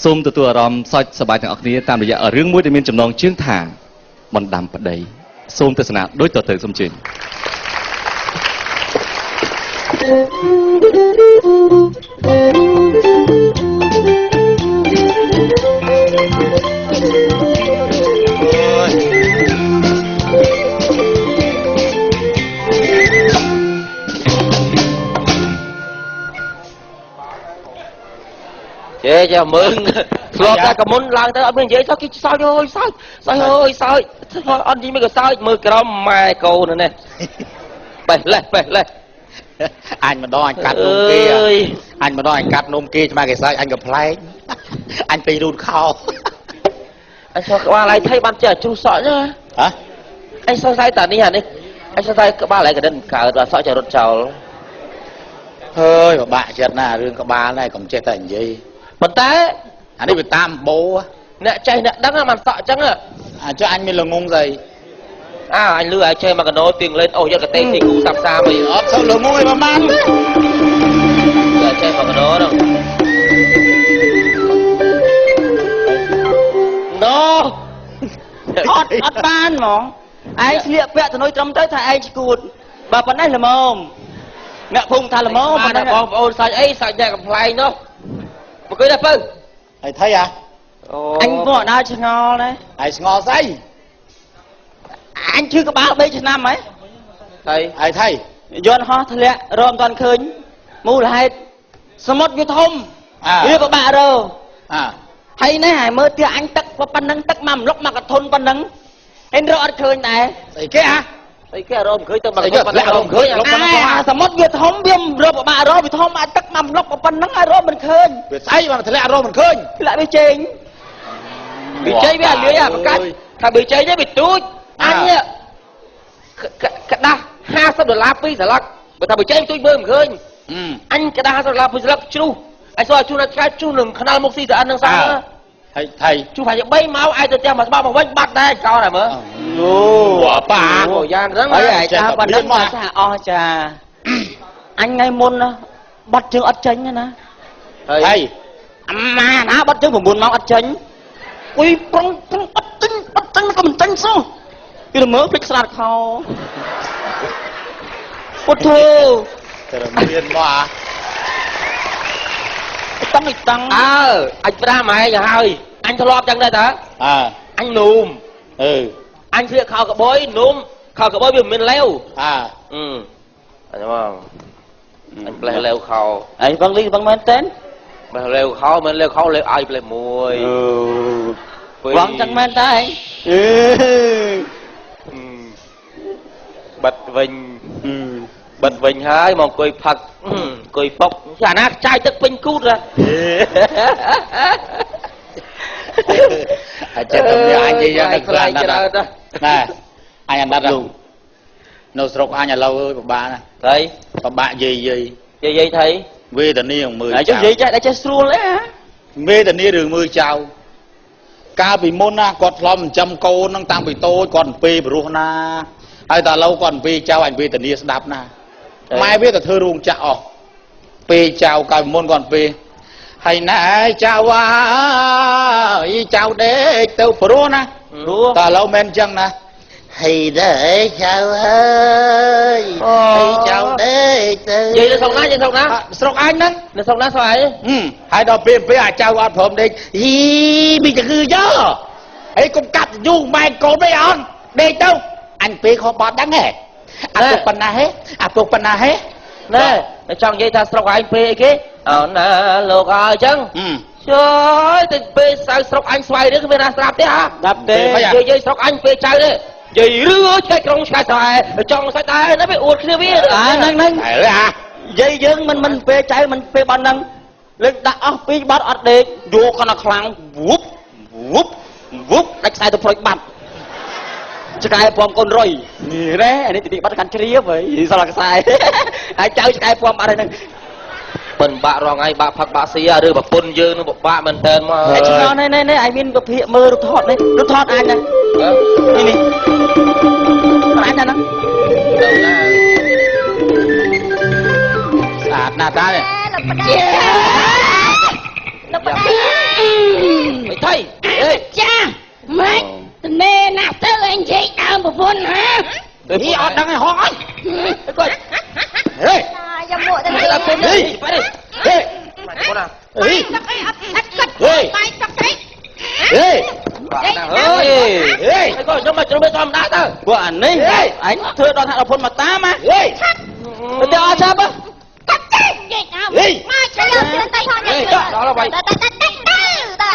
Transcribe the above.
សូមទទួលអារម្មណ៍សើចសប្បាយទាំងអស់គ្នាតាមរយៈរឿងមួយដែលមានចំណងជើងថាបណ្ដាំប្តីសូមទស្សនាដូចតទៅសូមជើញ ចេះមើលធ្លាប់តែកមុនឡើងទៅអត់មាននិយាយសោះគេសើចអើយសើចសើចអើយសើចអត់និយាយមិនក៏សើចមើលក្រមម៉ែកូននេះបេះលេះបេះលេះ អញម្ដងអញកាត់នំគេអញម្ដងអញកាត់នំគេឆ្មាគេសើចអញក៏ប្លែកអញទៅរូតខោ អញសោះក្បាលឯងថៃបានចេះជ្រុះសក់ណាហ៎អញសង្ស័យតានេះអានេះអញសង្ស័យក្បាលឯងកដិនកើតបាទសក់ចេះរត់ចោល ហើយពិបាកចិត្តណាស់រឿងក្បាលនេះកុំចេះតែនិយាយ ប៉ុន្តែ អានេះវាតាមបោ អ្នកចេះអ្នកដឹងបានសក់អញ្ចឹង អាចុះអញមានល្ងងស្អី អើអញលឺឲ្យចេះមកកណោទៀងលេនអូសយកកតេទីគូសាប់សាមអី អត់សូវល្ងងអីប្រហែល តែចេះមកកណោហ្នឹងណូ អត់អត់បានហ្មងឯងស្លៀកពាក់ទៅនុយត្រឹមត្រូវថាឯងឈួតបើប៉ុណ្ណេះល្មមអ្នកភូមិថាល្មម ប៉ុណ្ណេះបងប្អូនសាច់អីសាច់អ្នកកំ pl ែងនោះមកអង្គុយដែរពៅ ហើយថៃអា អញក៏ដើរឆ្ងល់ដែរ ហើយឆ្ងល់ស្អី អញឈឺក្បាល3ឆ្នាំហ៎ ថៃ ហើយថៃ យន្តហោះធ្លាក់រមមិនទាន់ឃើញមូលហេតុសមុទ្រវាធំវាពិបាករហើយនេះហើយមើលទៀតអញទឹកប៉ុណ្ណឹងទឹកមកម្លុកមកកធុនប៉ុណ្ណឹងហើយរកអត់ឃើញដែរ ស្អីគេអា ស្អីគេរកមិនឃើញទៅមកកធុនប៉ុណ្ណឹងរកមិនឃើញ អាសមុទ្រវាធំវារកពិបាករកវាធំអាទឹកមកម្លុកប៉ុណ្ណឹងឲ្យរកមិនឃើញ វាស្អីមកធ្លាក់រកមិនឃើញ ធ្លាក់វាចេញ វាចេញវាលាយអាប្រកាសថាវាចេញទេវាទូចអញក្តាស់50ដុល្លារ2ស្លឹកបើថាវាចេញទូចមើលមិនឃើញអញក្តាស់50ដុល្លារ2ស្លឹកជ្រុះអញសោះជ្រុះនៅឆ្កែជ្រុះនឹងខ្នល់មុខស៊ីទៅអិននឹងសោះ ហើយថៃ ជ្រុះប្រហែលជា3ម៉ោងឯងទៅផ្ទះមកស្បាមកវិញបាត់ដែរកោដែរមើល អូប៉ា អូយ៉ាងហ្នឹង ហើយឯងថាប៉ុណ្ណឹងមកថាអស់ចាអញថ្ងៃមុនបាត់ជើងអត់ចេញណា ហើយ អាម៉ាណាបាត់ជើង9ម៉ោងអត់ចេញអុយប្រុងប្រុងអត់ចេញអត់ចេញក៏មិនចេញសោះគឺមើលភ្លេចស្រាតខោពុទ្ធោ តែមានមកអា តឹងតឹង អើអញប្រាំឯងហើយអញធ្លាប់ចឹងដែរតើ អើ អញនូម អឺ អញស្លៀកខោកបុយនូមខោកបុយវាមិនមានលេវ អើ អឺអញមកអញផ្លេះលេវខោ អីបងលីបងមែនទេ ផ្លេះលេវខោមិនលេវខោលេវឲ្យផ្លេះមួយ អឺបងចឹងមែនតើឯងអឺ បិទវិញបិទវិញហើយមកអង្គុយផឹកអង្គុយពុកអាណាខ្ចាយទឹកពេញគូត អាចចិត្តតែអញនិយាយយ៉ាងនេះ ខ្លាចច្រើន ណាស់ណែអញអាណិតនៅស្រុកអញឥឡូវអើយពិបាកណាស់ ថៃ ពិបាកយាយយាយ យាយយាយថៃ វេទនាមើល ចុះយាយចេះតែចេះស្រួលទេ វេទនារឿងមើលចៅកាលពីមុនណាគាត់ធ្លាប់ចិញ្ចឹមកូននឹងតាំងពីតូចគាត់អំពីព្រោះណាហើយតែឥឡូវគាត់អំពីចៅអញវេទនាស្ដាប់ណាម៉ែវាទៅធ្វើរោងចក្រអស់ពេលចៅកាលពីមុនគាត់ពីហើយណែចៅអើយចៅដេកទៅព្រោះណាតែឥឡូវមិនអញ្ចឹងណាហើយដែរចៅអើយហើយចៅដេកទៅ និយាយនៅស្រុកណានិយាយស្រុកណា ស្រុកអញហ្នឹង នៅស្រុកណាស្រុកឯង ហើយដល់ពេលពេលអាចៅអត់ព្រមដេកយីមីទៅគឺយោហើយកុំកាត់យូរម៉ែកូនមិនអន់ដេកទៅអញពេលខុសបាត់ដឹងហ៎អាពុកប៉ុណ្ណាហេអាពុកប៉ុណ្ណាហេ ណែចង់និយាយថាស្រុកឯងពេលអីគេអោណាលោកអើអញ្ចឹងជួយទៅពេលសៅស្រុកអញស្វ័យរឿងគ្មានណាស្រាប់ទេហ่า ស្រាប់ទេ និយាយស្រុកអញពេលចៅទេនិយាយរឿងឆ្កែក្រុងឆ្កែស្រែចង់សាច់ដែរណាវាអួតគ្នាវា អាហ្នឹងហ្នឹង ហើយអា និយាយយើងមិនមិនពេលចៅមិនពេលបានហ្នឹងលើកដាក់អស់ពីរបាត់អត់ដេកយកកណ្ដាខ្លាំងវុបវុបវុបដាច់ខ្សែទៅប្រុចបាត់ឆ្កែពំកូនរុយនេះរ៉េអានេះទីបាត់កាន់ជ្រាបហើយសល់ខ្សែហើយចៅឆ្កែពំបាត់ហើយហ្នឹង ប៉ិនបាក់រងឯងបាក់ផឹកបាក់ស៊ីឬប្រពន្ធយើងនឹងពិបាកមែនតើមក ឆ្ងល់នេះនេះនេះឯងមានវិភាគមើលរូបថតនេះរូបថតអញណានេះនេះអញណាហ្នឹង ស្អាតណាស់តា លោកប្តីលោកប្តី នេះអត់ដឹងឯហងអញ គាត់ ហេ យកមួកទៅ ដល់ពេលនេះបែរ ហេ គាត់ណា ហេ ទឹកអីអត់អត់គិតបាយទឹកស្អី ហេ អើយ ហេ គាត់ខ្ញុំមកជ្រុំធម្មតាទៅ ពួកអានេះឯងធ្វើដល់ថាដល់ផុនមកតាមហ៎ ហេ ទៅអត់ចាប់ កាត់ចេះនិយាយមកមកឆ្លើយទៅផងទៅទៅទៅ